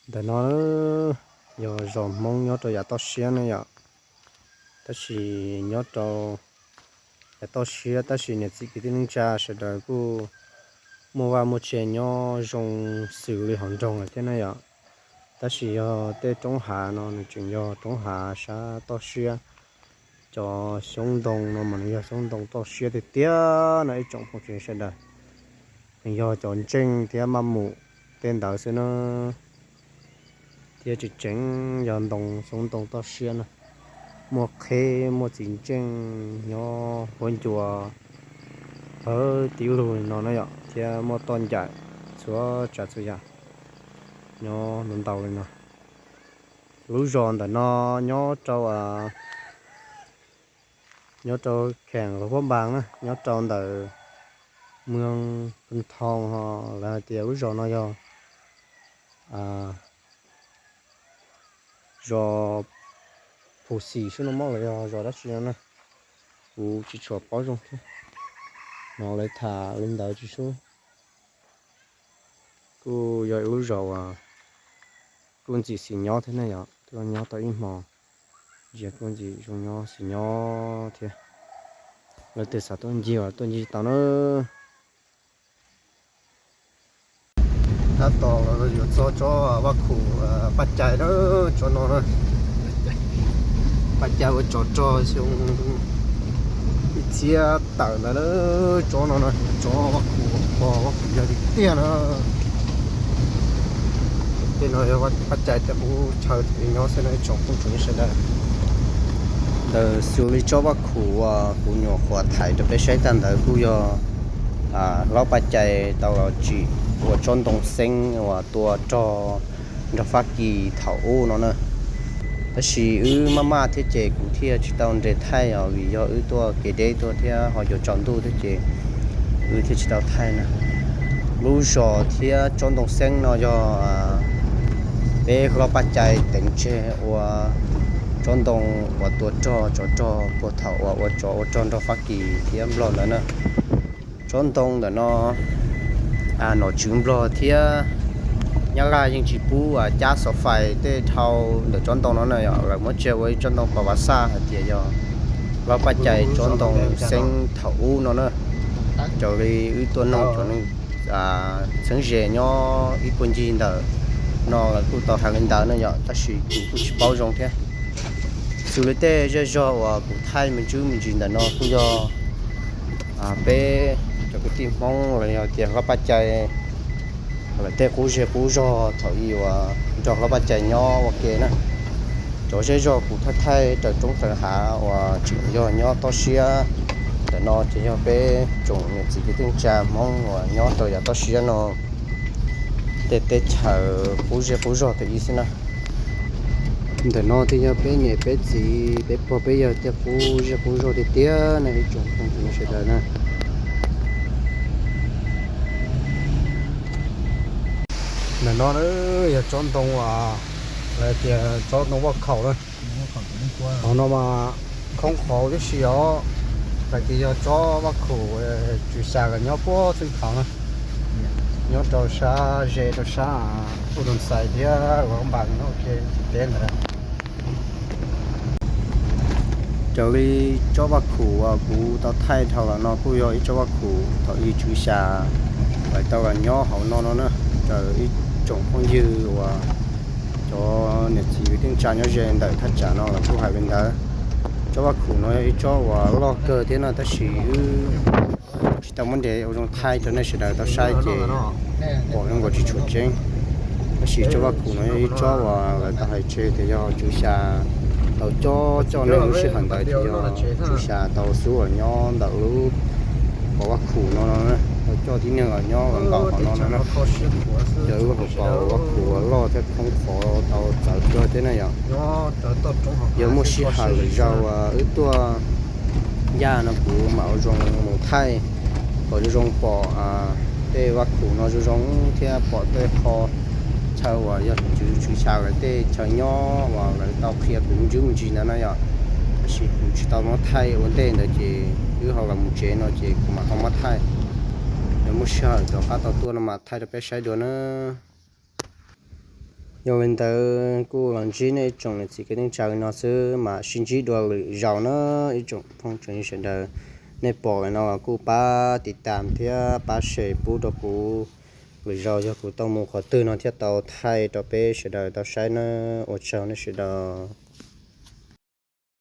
Ntawm no yog zos Hmoob nyob rau yav toj siab ne yom, tab sis nyob rau yav toj siab tab sis niam txiv kwv tij neej tsa sawv daws kuj muaj vaj muaj tse nyob zoo xws li hauv nroog lawm thiab ne yom. Tab sis yog tej roob hav no nws tseem yog roob hav sab toj siab, cov xyoob ntoo no mas nws yog xyoob ntoo toj siab tiag tiag no ib tsoom phooj ywg sawv daws. Nws yog cov ntseej thiab maj mus tej ntawd xwb na, thiab tseem tseem yog ntoo xyoob ntoo toj siab na, muaj qheb muaj txiv ntseej nyob huab ncua hawv tib lug li no na yom, thiab muaj toj ncaim txhua tsav txhua yam nyob ntau ntau li no. Lub zos ntawm no nyob rau nyob rau kheem Luas Pab Npas na, nyob rau ntawm Moos Pheej Thoo, lawv hais tias lub zos no yog zos Phu Xim xwb no mog los yog zos dab tsi no na, kuv tsis tshua paub zoo thiab. No lawv tham li ntawd tsis sub. Kuj yog ib lub zos uas kuj ntxim xis nyob thiab ne yom, tuaj nyob tau ib hmo, ntsia kuj ntxim zoo nyob xis nyob thiab. Lawv tias xav tuaj ncig los tuaj ncig tau na. Tab tom yuav txog tsob vaj khum Paj Cai na, tsob no na. Paj Cai ua tsov rog xyoo ib txhiab tawm ntawd na, tsob no na, tsob vaj khum pog vaj khum yawg tiag tiag na. Tej no yog Paj Cai tej qub chaw nyob xwb na ib tsoom phooj ywg sawv daws. Ntawm xws li tsob vaj khum uas kuv nyuam qhuav thaij rau peb saib tag ntawd kuj yog hlob Paj Cai tau los tsim ua tsob ntoo xeeb uas tua rog nrog Fab Kis thaum ub no na. Tab sis wb maj maj thiab ces kuv thiaj tsis tau nres thaij os, vim yog wb tuaj kev deb tuaj thiab ho yuav tsaus ntuj thiab ces wb thiaj tsis tau thaij na. Lub zos thiab tsob ntoo xeeb no yog peb hlob Paj Cai teev tseg ua tsob ntoo uas tua rog tsov rog puag thaum uas ua tsov ua rog nrog Fab Kis thiab Nplog ntawd na. Tsob ntoo ntawm no nom tswv Nplog thiab Nyab Laj yeej tsis pub cab xov fais tej dhau ntawm tsob ntoo no na yom, lawv muab tseg ua ib tsob ntoo pas vav xaj hais tias yog hlob Paj Cai tsob ntoo xeeb thaum ub no na. Raws li wb tuaj noog cov neeg txheeb ze nyob ib puag ncig ntawm no lawv kuj tau hais li ntawd na yom, tab sis kuv kuj tsis paub zoo thiab. Xws li tej zej zog uas kuv thaij me ntsis me ntsis ntawm no kuj yog peb cov kwv tij Hmoob los yog tias hlob Paj Cai lawv tej qub zej qub zog thaum ub uas nrog hlob Paj Cai nyob ua ke na. Cov zej zog kuv thaij thaij raws roob raws hav uas tseem yog nyob toj siab ntawm no ces yog peb tsoom niam txiv kwv tij neej tsa Hmoob uas nyob rau yav toj siab no tej teb chaws qub zej qub zog thaum ub xwb na. Ntawm no thiaj yog peb niam peb txiv peb pog peb yawg tej qub zej qub zog tiag tiag na ib tsoom phooj ywg sawv daws na. Ntawm no yog tsob ntoo, lawv tias tsob ntoo vaj khaum na. Qhov no mas khoob qhov tib si os, tag kis yog tsob vaj khum tswv xya los nyob puag txheej khov na, nyob rau sab ze rau sab Ub Doo Xais thiab Luas Npas no ua ke teb ntawd. Raws li tsob vaj khum uas kuv tau thaij dhau los no kuj yog ib tsob vaj khum thaum ub tswv xya lawv tau los nyob hauv no no na. Raws ib tsoom phooj ywg uas cov niam txiv kwv tij neej tsa nyob ze ntawm thaj tsam no lawv kuj hais li ntawd. Tsob vaj khum no yog ib tsob uas loj kawg thiab no tab sis wb tsis tau muab nres ua zoo thaij rau nej sawv daws tau saib ces pom zoo nkaus tsis tshua tseeb. Tab sis tsob vaj khum no yog ib tsob uas lawv tau hais tseg tias yog tswv xya tau coj coj neeg lub sij hawm ntawd ces yog tswv xya tau xub los nyob ntawm lub hauv vaj khum no no, tau coj tib neeg los nyob los ntaus qhov no no na. Yog ib lub hauv paus vaj khum uas loj thiab khoob qhov tau txawv kawg thiab na yom. Yog muaj sij hawm lwm zaus wb tuaj ncaj no kuv mam ua zoo mus thaij kom zoo zoo pom tej vaj khum no zoo zoo thiab pom tej qho chaw uas yog tswv tswv xya lawv tej chaw nyob uas lawv tau qhia kuv me ntsis me ntsis ntawd na yom. Tab sis kuv tsis tau muab thaij ua ntej ntawd ces wb ho los mus tsev no ces kuv mam ho muab thaij. Yog muaj sij hawm rov qab tau tuaj no mas thaij rau peb saib dua na. Yog li ntawd kuj los ntsib nej ib tsoom niam txiv kwv tij neej tsa no xwb, mam sib ntsib dua lwm zaus na ib tsoom phooj tsoom ywg sawv daws. Nej pom lawm no los kuj pab tiv tam thiab pab share pub rau kuv, lwm zaus yog kuv tau mus qhov twg no thiaj tau thaij rau peb sawv daws tau saib na. Ua tsaug nej sawv daws.